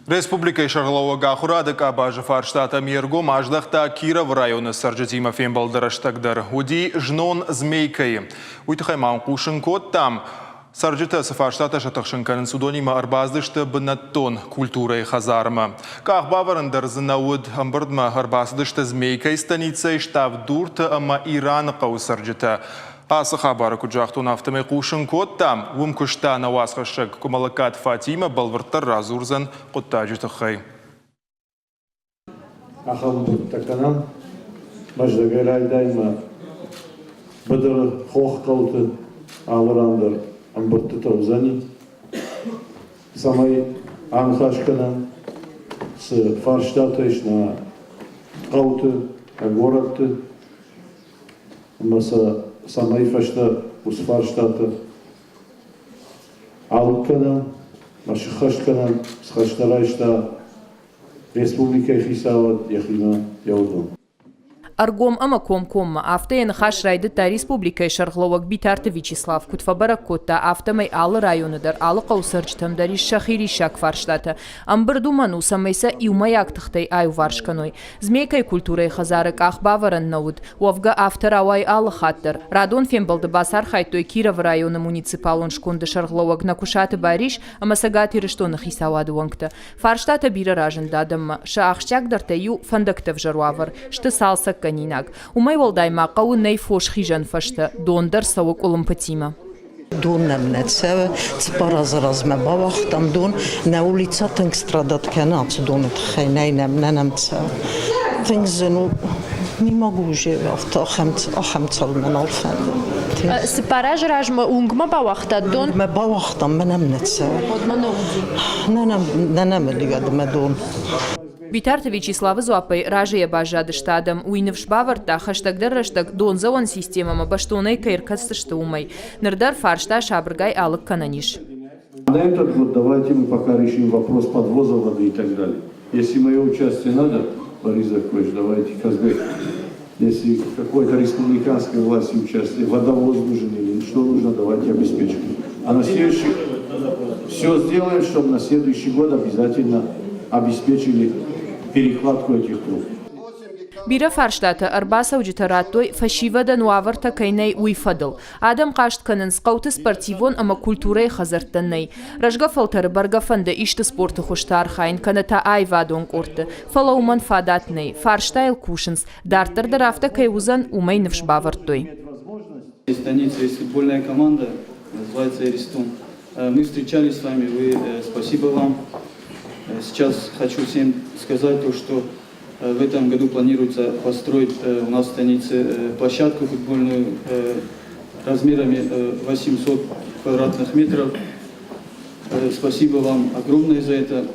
Республикӕйы сӕргълӕууӕг ахуырады къабазы фарстатӕм йе ргом аздӕхта Кировы районы цӕрджытимӕ фембӕлды рӕстӕг дӕр. Уыди знон Змейкӕйы. Уый тыххӕй ма хъусын кодтам, цӕрджытӕ цы фарстатӕ сӕ тыхсын кӕнынц, уыдонимӕ ӕрбацыдысты бынӕттон культурӕйы хӕдзармӕ. Къах бавӕрын дӕр дзы нӕ уыд. Ӕмбырдмӕ ӕрбацыдысты Змейкӕйы станицӕйы Ставд-Дурты ӕмӕ Ираны хъӕуы цӕрджытӕ. Ацы хабары куыд загътон, афтӕмӕй хъусын кодтам, уым куыста нӕ уацхӕссӕг Къуымӕллӕггаты Фатимӕ бӕлвырддӕр радзурдзӕн хъуыддаджы тыххӕй. Ахӕм ӕмбырдтӕ кӕнӕм Мӕздӕгӕй райдайынмӕ быдыры хоххъӕуты алы ран дӕр ӕмбырдтытӕ уыдзӕни, цӕмӕй аныхас кӕнӕм, цы фарстатӕ ис нӕ хъӕуты, нӕ горӕтты, ӕмӕ сӕ цӕмӕй фӕстӕ уыцы фарстатӕ алыг кӕнӕм ӕмӕ сыххӕст кӕнӕм, цы хӕстӕ райста республикӕйы хицауад йӕхимӕ йӕ уыдон. Ӕргом ӕмӕ комкоммӕ афтӕ йӕ ныхас райдыдта республикӕйы сӕргълӕууӕг Битарты Вячеслав. Куыд фӕбӕрӕг кодта, афтӕмӕй алы районы дӕр, алы хъӕуы цӕрджытӕм дӕр ис сӕхи риссаг фарстатӕ. Ӕмбырд уымӕн у, цӕмӕй сӕ иумӕйаг тыхтӕй аиуварс кӕной. Змейкӕйы культурӕйы хӕдзары къах бавӕрӕн нӕ уыд. Уӕвгӕ, афтӕ рауайы алы хатт дӕр. Радон фембӕлды бацархайдтой Кировы районы муниципалон сконды сӕргълӕууӕг Нӕкуысаты Барис ӕмӕ Цӕгат Ирыстоны хицауады уӕнгтӕ. Фарстатӕ бирӕ разынд адӕммӕ. Сӕ ахсджиагдӕртӕй иу фӕндӕгты ӕвзӕр уавӕр, сты цалцӕггӕнинаг. Уымӕй уӕлдай ма хъӕуы нӕй фосхизӕн фӕзтӕ, дон дӕр цӕуы къуылымпытимӕ. Дон нӕм нӕ цӕуы, цыппар азы размӕ бауагътам дон. Нӕ улица тынг страдат кӕны ацы доны тыххӕй, нӕй нӕм, нӕ нӕм цӕуы. Тынг зын у. Не могу уже афтӕ ахӕм, ахӕм цӕуын мӕ нал фӕнды. Цыппар азы размӕ уынгмӕ бауагътат дон? Уынгмӕ бауагътам, мӕ нӕм нӕ цӕуы. Нӕ нӕм, нӕ нӕм уыди дон. Битарты Вячеславы дзуаппӕй разыйӕ баззадысты адӕм. Уый ныфс бавӕрдта, хӕстӕгдӕр рӕстӕг дондзӕуӕн системӕмӕ бӕстонӕй кӕй ӕркӕсдзысты, уымӕй. Ныр дӕр фарста сабыргай алыг кӕнӕн ис. На этот год давайте мы пока решим вопрос подвоза воды и так далее. Если мое участие надо, Борис Закович, давайте, Казбек, если какой-то республиканской власти участие, водовоз нужен или что нужно, давайте обеспечим. А на следующий все сделаем, чтобы на следующий год обязательно обеспечили перекладку этих труб. Бирӕ фарстатӕ ӕрбацӕуджытӕ радтой, фӕсивӕдӕн уавӕртӕ кӕй нӕй, уый фӕдыл. Адӕм хъаст кӕнынц, хъӕуты спортивон ӕмӕ культурӕйы хӕдзӕрттӕ нӕй. Рӕзгӕ фӕлтӕры бӕргӕ фӕнды исты спорты хуызты архайын кӕнӕ та аивадон къордты, фӕлӕ уымӕн фадат нӕй. Фарстайыл кусынц, дарддӕр дӕр афтӕ кӕй уыдзӕн, уымӕй ныфс бавӕрдтой. Станица есть футбольная команда, называется «Эристон». Мы встречались с вами, вы, спасибо вам. Сейчас хочу всем сказать то, что в этом году планируется построить у нас в станице площадку футбольную размерами 800 квадратных метров. Спасибо вам огромное за это.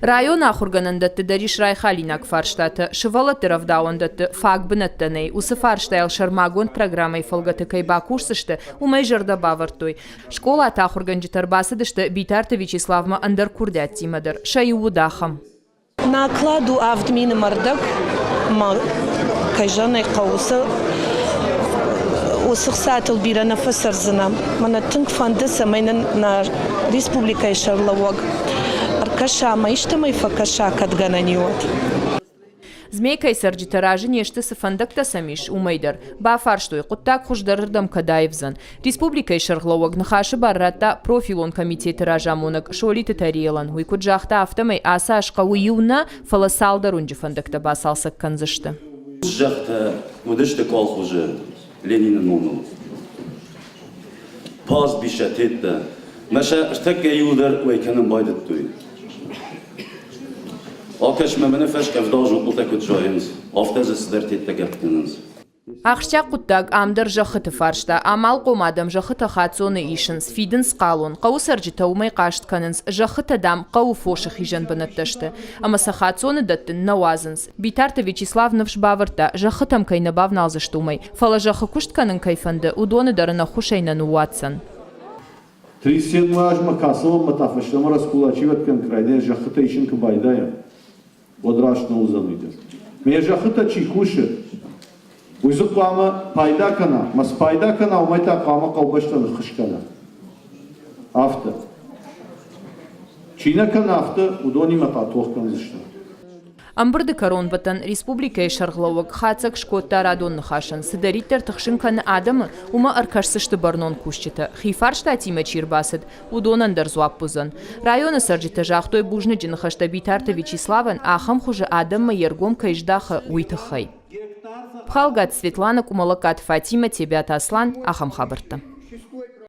Районы ахуыргӕнӕндӕтты дӕр ис райхалинаг фарстатӕ. Сывӕллӕтты рӕвдауӕндӕтты фаг бынӕттӕ нӕй. Уыцы фарстайыл сӕрмагонд программӕйы фӕлгӕты кӕй бакусдзысты, уымӕй зӕрдӕ бавӕрдтой. Скъолаты ахуыргӕнджытӕ ӕрбацыдысты Битарты Вячеславмӕ ӕндӕр курдиаттимӕ дӕр. Сӕ иу уыд ахӕм. Наклад у 7000 ӕмӕ рдӕг, ӕмӕ кӕй зӕгъын ӕй хъӕуы, уыцы уыцы хцатыл бирӕ нӕ фӕцӕрдзынӕ. Мӕнӕ тынг фӕнды, цӕмӕй нын нӕ республикӕйы сӕргълӕууӕг ӕркӕса ӕмӕ истӕмӕй фӕкӕса, кӕд гӕнӕн и, уӕд. Змейкӕйы цӕрджытӕ разы не сты, цы фӕндӕгтӕ сӕм ис, уымӕй дӕр. Бафарстой, хъуыддаг хуыздӕрырдӕм кӕд аивдзӕн. Республикӕйы сӕргълӕууӕг ныхасы бар радта профилон комитеты разамонӕг Солиты Тариелӕн. Уый куыд загъта, афтӕмӕй ацы аз хъӕуы иу нӕ, фӕлӕ цалдӕр уынджы фӕндӕгтӕ бацалцӕг кӕндзысты. Зӕгътӕ уыдысты колхозы Ленины номыл. Пастбища тедтӕ. Мӕ сӕ ӕртӕккӕ иуылдӕр уӕй кӕнын байдыдтой. Акӕс мӕ мӕнӕ фӕскъӕвда зокъотӕ куыд зайынц, афтӕ дзы цыдӕр тедтӕ гӕпп кӕнынц. Ахсджиаг хъуыддаг ам дӕр зӕххыты фарста. Амалхъом адӕм зӕххытӕ хаццоны исынц, фидынц хъалон. Хъӕуы цӕрджытӕ уымӕй хъаст кӕнынц, зӕххытӕ, дам, хъӕуы фосы хизӕн бынӕттӕ сты, ӕмӕ сӕ хаццоны дӕттын нӕ уадзынц. Битарты Вячеслав ныфс бавӕрдта, зӕххытӕм кӕй нӕ бавналдзысты, уымӕй. Фӕлӕ зӕххы куыст кӕнын кӕй фӕнды, уыдоны дӕр ын ӕххуысӕй нӕ ныууадздзӕн. 37 азмӕ кӕцылонмӕ та фӕстӕмӕ раскулачивать кӕнын райдайа зӕххытӕ исын куы байдайа, уӕд раст нӕ уыдзӕн уый дӕр. Мӕ зӕххытӕ чи кусы, уый дзы хъуамӕ пайда кӕна, мӕ спайда кӕна, уымӕй та хъуамӕ хъӕубӕстӕ ныххуыс кӕна. Афтӕ. Чи нӕ кӕны афтӕ, уыдонимӕ та тох кӕндзыстӕм. Ӕмбырды кӕронбӕттӕн республикӕйы сӕргълӕууӕг хатдзӕг скодта радон ныхасӕн, цыдӕриддӕр тыхсын кӕны адӕмы, уымӕ ӕркӕсдзысты бӕрнон кусджытӕ, хи фарстатимӕ чи рбацыд, уыдонӕн дӕр дзуапп уыдзӕн. Районы цӕрджытӕ загътой бузныджы ныхӕстӕ Битарты Вячеславӕн, ахӕм хуызы адӕммӕ йе ргом кӕй здахы, уый тыххӕй. Пхалгаты Светлана, Къуымӕллӕгкаты Фатимӕ, Тебиаты Аслан, ахӕм хабӕрттӕ.